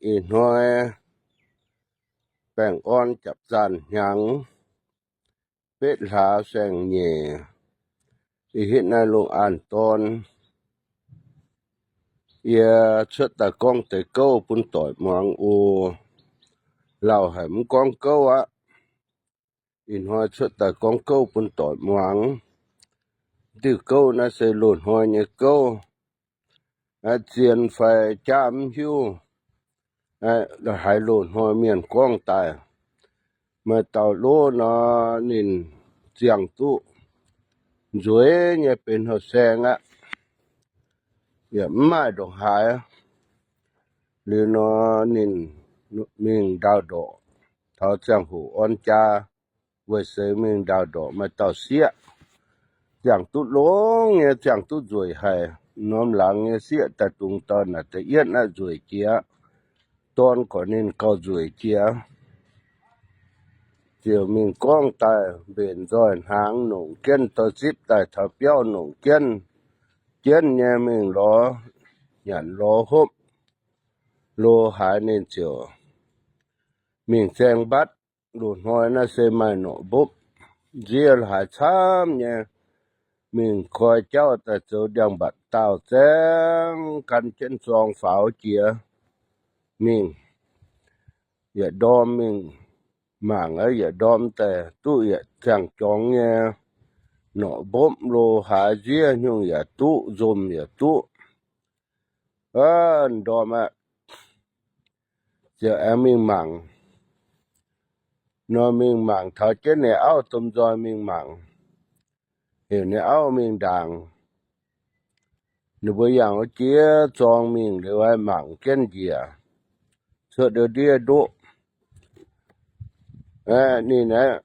ih hnoi baengh orn japc zaanh hnyangx, betv hlaax saeng-nyeic, ih hitv naaiv lungh an dorn, yie cuotv daaih gorngv deix gouv bun doic muangx oc. Lauh haic mv gorngv gouv aqv. Ih hnoi cuotv daaih gorngv gouv bun doic muangx. Diuh gouv naaiv se loz-hnoi nyei gouv. Zien fai jaav mv hiuv. Haiz loz-hnoi mienh gorngv daaih, maaih dauh lov nor, ninh ziangh duqv nzueic nyei benx houh saeng aqv, yaac mv maaih ndongc haaix. Liuz nor, ninh mingh ndaauh ndorqc, taux ziangh hoc orn jaa, weic seix mingh ndaauh ndorqc maaih dauh sieqv, ziangh duqv longx nyei, ziangh duqv nzueic haic. Norm laangz nyei sieqv daaih dungx dorh naaic da'yietv naaiv nzueic jiex, dorn gorqv ninh gauh nzueic jiex. Ziouc mingh gorngv daaih mbenc nzoih hnaangx nongc jienv, dorh zipv daaih taux biauv nongc jienv. Jienv nyei mingh lorz nyanc lorz hopv lo haaix, ninh ziouc mingh zaeng mbatv. Loz-hnoi naaiv se maaih norqc mbopv nziev haaix camv nyei. Mingh koi jauv daaih zoux ndiangx-mbatc daauh zaeng gan jienv zorng faaux jiex. Mingh yietc ndorm mingh mangc, yietc ndorm daaih duqv yietc ziangh jorngx nyei norqc mbopv lo haaix, nziev nyungc yaac duqv, nzomh yaac duqv. Ndorm aqv, ziouc aengx mingh mangc. Nor mingh mangc, taux jienv ninh auv domh nzoih mingh mangc, heuc ninh auv mingh ndaangc. Ninh mbuo yangh wuov jiex zorng mingh liuz, mangc jienv njiec, cuotv ndiev ndoqv. Ninh aeqv,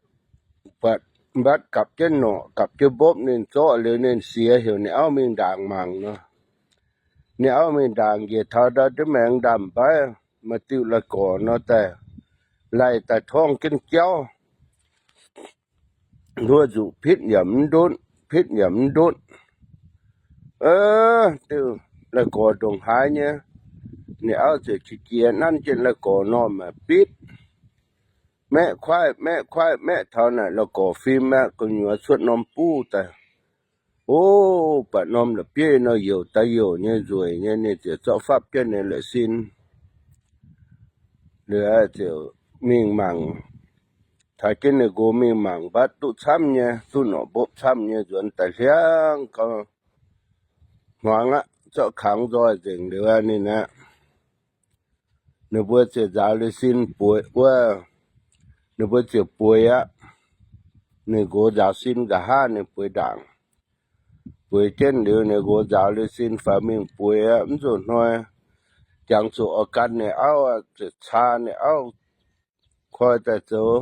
buatc mbatv gapv jienv norqc, gapv jienv mbopv, ninh zorqv liuz ninh siex heuc ninh auv mingh ndaangc mangc nor. Ninh auv mingh ndaangc njiec taux ndau ndiev maengx ndaamv-mbaiv, maaih diuh lai-gorx nor daaih, laih daaih torngv jienv jauv. Nduov nzuqc pitv yaac mv ndutv, pitv yaac mv ndutv. Diuh lai-gorx ndongc haaix nyei, ninh auv ziouc qiex jiez nanv jienv lai-gorx normh aeqv, bitv, maeqv kuaaiv maeqv kuaaiv maeqv taux naaic lai-gorx fim aqv, gu'nyuoz cuotv norm buv daaih. O, buatc norm la'bieiv nor youc daaih youc nyei, nzueic nyei, ninh ziouc zorqv fapv jienv ninh la'sin. Liuz ziouc mingh mangc, taux jienv ninh nqox mingh mangc mbatv duqv camv nyei, duqv norqc mbopv camv nyei, nzuonx daaih hliangv gau, hmuangx aqv, zorqv kangx nzoih nzengc liuz ninh aqv. Ninh mbuo ziouc nzaaux liuz sin bueix wuov, ninh mbuo ziouc bueix aqv. Ninh nqox nzaaux sin nqa'haav ninh bueix ndaangc. Bueix jienv liuz ninh nqox nzaaux liuz sin faaux mingh bueix aqv. Mv nzunc hnoi jangx zuqc oix gan ninh auv, ziouc caa ninh auv koi daaih zoux.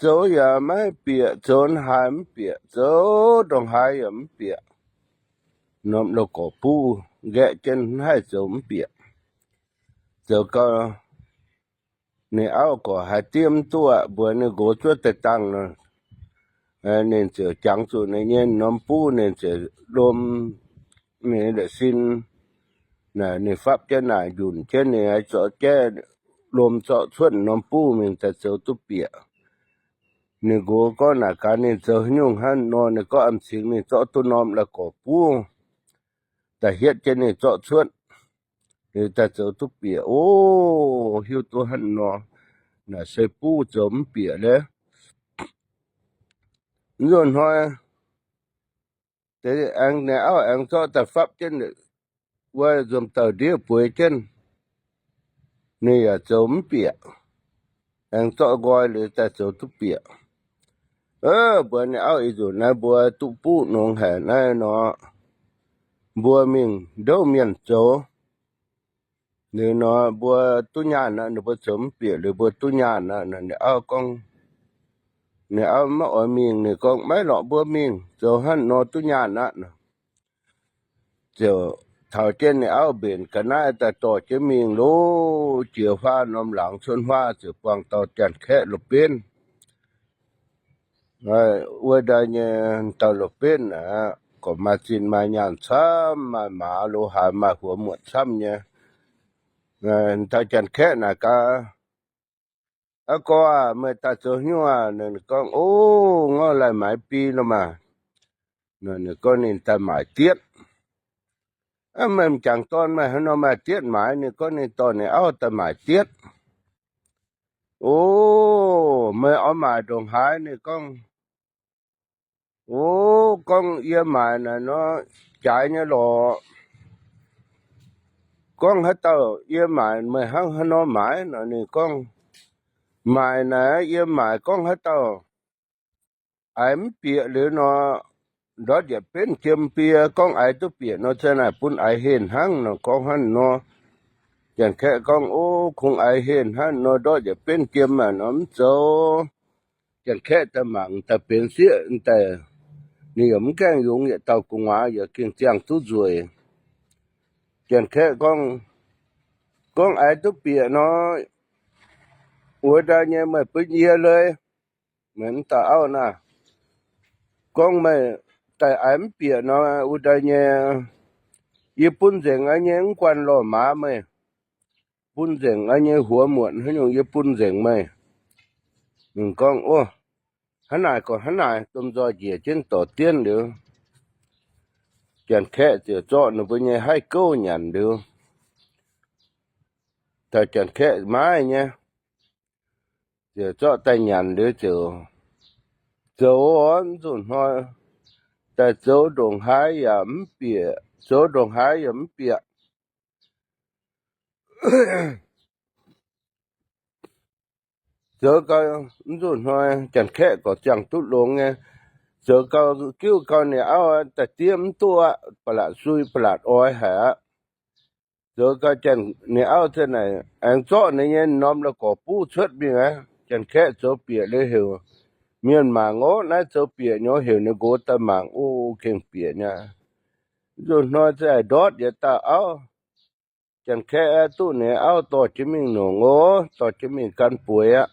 Zoux yaac maiv bieqc, zoux haaix mv bieqc, zoux ndongc haaix yaac mv bieqc. Norm lauh gorx buv nqaeqv jienv mv haih zoux mv bieqc. Zoux gau, ninh auv gorqv haiz diev mv duqv aqv, mbuox ninh nqox zuov deix dangh nor. Ninh ziouc jangx zuqc ninh nyei norm buv, ninh ziouc lom ninh la'sin. Naaic ninh fapv jienv naaic njunc jienv ninh zorqv jaiv lom zorqv cuotv norm buv mingh daaih zoux duqv bieqc. Ninh nqox gorngv naaic gaax ninh zoux nyungc hnangv nor, ninh gorngv a'cingx ninh zorqv duqv norm lauh gorx buv daaih hietv jienv ninh zorqv cuotv, ninh daaih zoux duqv bieqc. O, hiuv duqv hnangv nor, naaic se buv zoux mv bieqc le. Mv nzunc hnoi, deix aengx ninh auv aengx zorqv daaih fapv jienv wuov nzuonx dauh ndiev bueix jienv, ninh yaac zoux mv bieqc. Aengx zorqv nqoi liuz daaih zoux duqv bieqc. Mbuox ninh auv, ih nzunc naaiv mbuo duqv buv nongx haic naaiv nor, mbuo mingh ndouv mienh zoux. Liuz nor mbuo duqv nyaanh aqv, ninh mbuo zoux mv bieqc liuz mbuo duqv nyaanh aqv. Ninh auv gorngv, ninh auv maiv oix mingh, ninh gorngv, maiv lorqc, mbuo mingh zoux hnangv nor duqv nyaanh aqv. Ziouc taux jienv ninh auv mbenc ga'naaiv daaih dorh jienv mingh loh, jiex huaav norm laangz cuotv huaav ziouc buangh dauh janx-kaeqv la'benv. Wuov ndaai nyei dauh la'benv aqv, gorqv maaih zinh maaih nyaanh camv, maaih maaz lo haaix, maaih huox muotc camv nyei. Dauh Janx-Kaeqv naaic gaax, Aa, gorx aac, meih daaih zoux haaix nyungc aac? Ninh gorngv, O, ngorv laih maaiz bi nor maah. Ninh gorngv ninh daaih maaic dietv. Aa, meih m'jangc dorn, meih haaix nor maaih dietv maaiz? Ninh gorngv ninh dorh ninh auv daaih maaic dietv. O, meih oix maaic ndongc haaix? Ninh gorngv, O, gorngv yie maaic naaic nor jaaix nyei lorqc. Gorngv haaix dauh yie maaic, meih hnangv haaix nor maaiz nor? Ninh gorngv, Maaic naaic yie maaic gorngv haaix dauh aix mv bieqc liuz nor, ndortv yietc benv jiem bie. Gorngv aix duqv bieqc nor, ziang naaic bun aix henh hnangv nor. Gorngv hnangv nor, Janx-Kaeqv gorngv, O, kungx aix henh hnangv nor, ndortv yietc benv jiem aac nor mv zoux. Janx-Kaeqv daaih mangc daaih benx sieqv daaih, ninh yaac mv gaengh yungz yietc dauh gu'nguaaz, yaac gengh ziangh duqv nzueic. Janx-Kaeqv gorngv, Gorngv aix duqv bieqc nor, wuov ndaai nyei meih bun yie leiz. Meih dauh auv naaiv, gorngv meih daaih aix mv bieqc nor, wuov ndaai nyei yie bun nzengc aqv nyei, mv guanh lorh maaz meih. Bun nzengc aqv nyei, huox muotc haaix nyungc yie bun nzengc meih. Ninh gorngv, O, hnangv naaic gorqv hnangv naaic. Domh nzoih njiec jienv dorc dienv liuz, Janx-Kaeqv ziouc zorqv ninh mbuo nyei haih gouv nyanc liuz, dauh Janx-Kaeqv maiv nyei, ziouc zorqv daaih nyanc liuz ziouc zoux, oix nzunc hnoi daaih zoux ndongc haaix yaac mv bieqc, zoux ndongc haaix yaac mv bieqc. Zoux gau, nzunc hnoi Janx-Kaeqv gorqv ziangh duqv longx nyei. Zoux gau, giuv gau ninh auv daaih diev mv duqv aqv, ba'latc sui ba'latc oix haic aqv. Zoux gau, ninh auv ziouc naaic aengx zorqv ninh nyei norm la'gorx buv cuotv mingh aqv. Janx-Kaeqv zoux bieqc liuz heuc mienh mangc, O, naaiv zoux bieqc nyei. Heuc ninh nqox daaih mangc, O, gengh bieqc nyei. Nzunc hnoi ziouc ndortv yietc dauh auv. Janx-Kaeqv duqv ninh auv dorh jienv mingh nongc, O, dorh jienv mingh gan bueix aqv.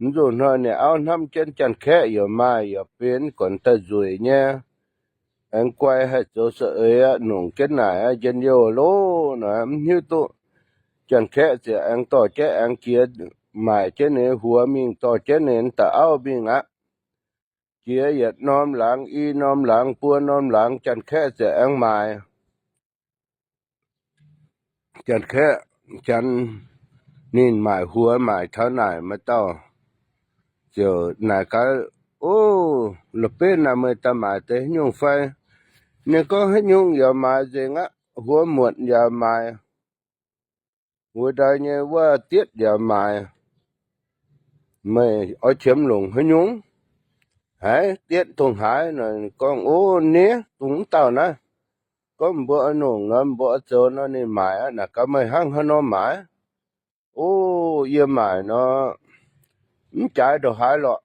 Nzunc hnoi ninh auv hnamv jienv Janx-Kaeqv yaac maaih yaac benx gorn daaih nzueic nyei, aengx guai haih zoux za'eix aqv, nongc jienv naaic aqv, njien-youh loh nor mv hiuv duqv. Janx-Kaeqv ziouc aengx dorh jienv, aengx jiex maaic jienv ninh huox mingh, dorh jienv ninh dauh auv mingh aqv. Jiex yietc norm laangz, i norm laangz, buo norm laangz, Janx-Kaeqv ziouc aengx maaic. Janx-Kaeqv, Janx, ninh maaic huox maaic taux naaic, maaih dauh ziouc naaic gaax, O, la'benv naaic, meih daaih maaic deix haaix nyungc fai? Ninh gorngv, Haaix nyungc yaac maaic nzengc aqv. Huox muotc yaac maaic, wuov ndaai nyei wuov dietv yaac maaic. Meih oix qiemx longc haaix nyungc? Haiz dietv dongh haaix? Ninh gorngv, O, nie, dongh mv dauh naaiv. Gorngv mbuo oix nongc nor, mbuo oix zoux nor, ninh maaic aqv. Naaic gaax, Meih hnangv haaix nor maaic? O, yie maaic nor, mv jaaix ndongc haaix lorqc.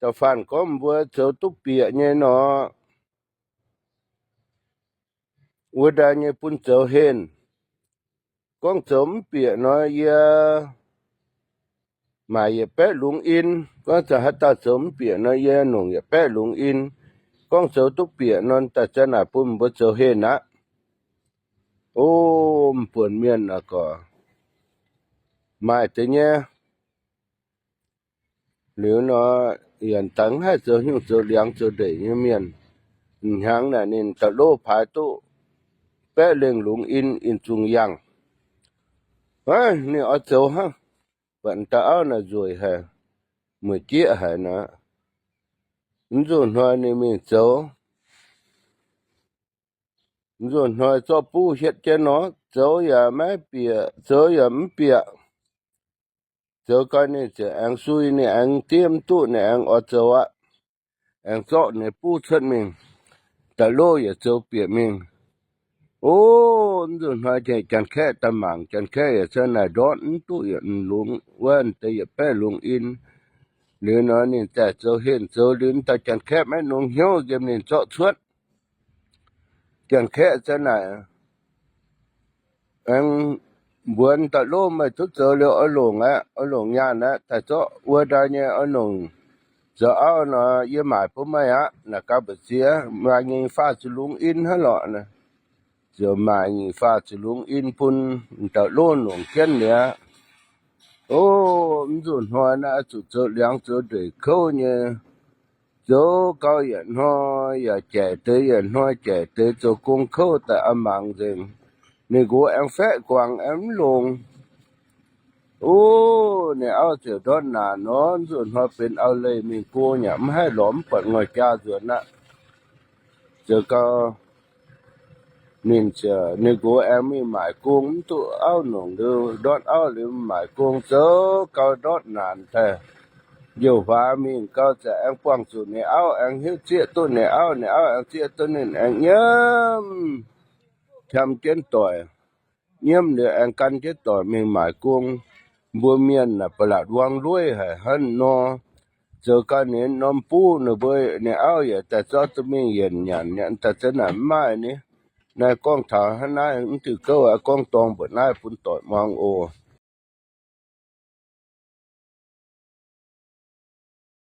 Da'faanh gorngv mbuo zoux duqv bieqc nyei nor, wuov ndaai nyei bun zoux henh. Gorngv zoux mv bieqc nor, yie maaic yietc baeqv lungz in. Gorngv zoux haaix dauh zoux mv bieqc nor, yie nongc yietc baeqv lungz in. Gorngv zoux duqv bieqc nor, daaih ziang naaic bun mbuo zoux henh aqv. O, m'buonc mienh aac gorx, maaih deix nyei. Liuz nor, yienc dangx haih zoux nyungc zoux liangx zoux ndeic nyei mienh. Hnyangx naaic ninh da'lov paaix duqv baeqv lengh lungz in, in zungh yangh. Aav, ninh oix zoux hnangv. Buatc dauh auv naaic nzueic haic, mueic jieqv haic nor, mv nzunc hnoi ninh mingh zoux. Mv nzunc hnoi zorqv buv hietv jienv nor, zoux yaac maiv bieqc, zoux yaac mv bieqc. Zoux gau ninh ziouc aengx sui, ninh aengx diev mv duqv, ninh aengx oix zoux aqv. Aengx zorqv ninh buv cuotv mingh, da'lov yietc zoux bieqc mingh. O, mv nzunc hnoi Janx-Kaeqv daaih mangc, Janx-Kaeqv yaac ziang naaic ndortv mv duqv yietc lungz wuov deix yietc baeqv lungz in. Liuz nor ninh ziouc zoux henh zoux liuz, dauh Janx-Kaeqv maiv nongx hnyouv nqemh ninh zorqv cuotv. Janx-Kaeqv ziang naaic aengx mbuox da'lov, Meih duqv zoux liuz oix longc aqv, oix longc nyaanh aqv, daaih zorqv wuov ndaai nyei oix longc zoux auv nor, yie maaic bun meih aqv. Naaic gaax, Mbu'ziex, maaih nyei faah zuqc lungz in hnangv lorqc. ziouc maaic nyic faah ziepc lungz in bun dauh lov nongc jienv liuz aqv. O, mv nzunc hnoi naaiv zuqc zoux liangx zoux ndeic kouv nyei, zoux gau yietc hnoi yaac jaic deix, yietc hnoi jaic deix, zoux gong kouv daaih a'mangc nzengc. Ninh nqox aengx faeqv guangc aengx mv longx. O, ninh auv ziouc ndortv naanc nor, nzunc hnoi benx auv-leih mingh go yaac mv haih lorz mv buatc ngoi jaa nzuonx aqv. Zoux gau ninh ziouc, ninh nqox aengx mingh maaic gong, mv duqv auv nongc liuz, ndortv auv liuz maaic gong, zoux gau ndortv naanc daaih, youh huaax mingh gau, ziouc aengx buangh zuqc ninh auv, aengx hiuv zieqv duqv ninh auv, ninh auv aengx zieqv duqv ninh, aengx nyiemv, qiemx jienv doic. Nyiemv liuz aengx gan jienv doic mingh maaic gong. Mbuo mienh naaic ba'laqc wang lueiv haic hnangv nor. Zoux gau ninh norm buv ninh mbuo, ninh auv yaac daaih zorqv duqv mingh yienc nyanc, nyanc daaih za'naaic mv maaih ni. Naaiv gorngv taux hnangv naaiv mv diuh gouv aqv, gorngv dorng mbuoqc naaiv bun doic muangx oc.